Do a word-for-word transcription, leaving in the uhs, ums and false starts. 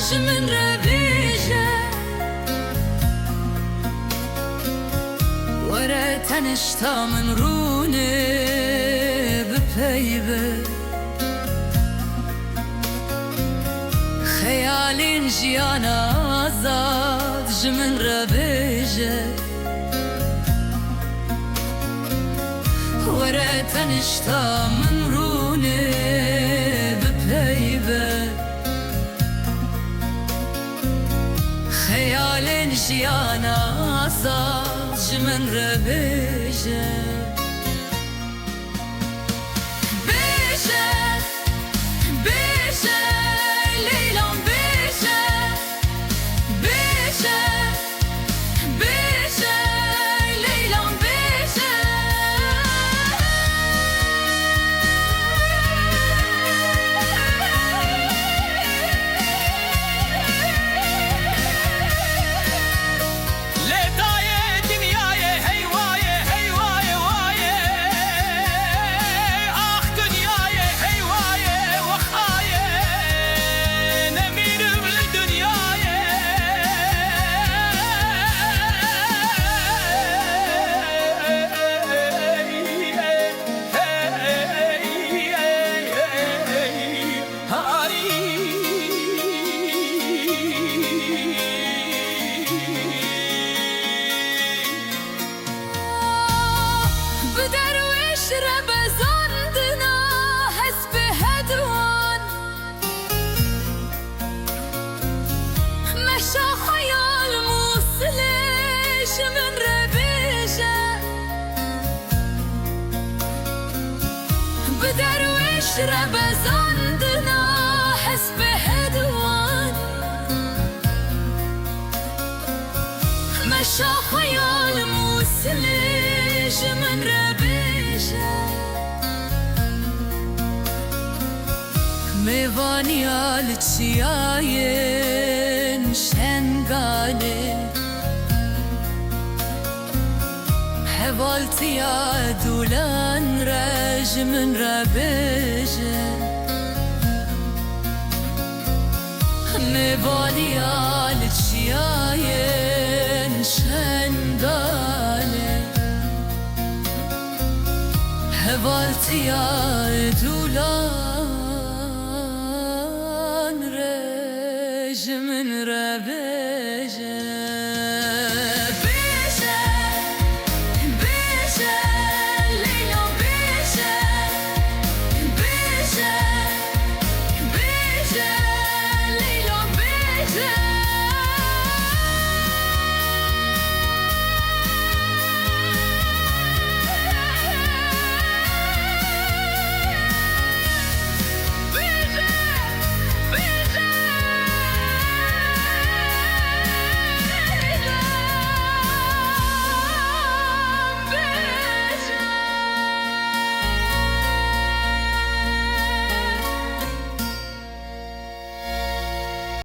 Ji min re bêje, were tenişta min rûnê bi pey be. Xeyalên jiyana azad ji min re bêje, were tenişta min rûnê bi pey be. Xeyalên jiyana azad ji min re bêje. Bêje, bêje, Leylam bêje, bêje, bêje, Leylam bêje. Lê dayê dinyayê, hey wayê, hey wayê, wayê. Ax dinyayê, hey wayê, wexayê. Nemînim li dinyayê. Hey, hey, hey, hey, hey. Harî. Bi derwêş re bezandina hespê hedwan. Meşa xeyal Mûsilê ji min re bêje. Bi derwêş re bezandina hespê hedwan. Meşa xeyal Mûsilê ji min re bêje. Mêvaniya li çiyayên Şengalê. Hevaltiya dûlan re ji min re bêje. Mêvaniya li çiyayên Şengalê. Hevaltiya dûlan re ji min re bêje.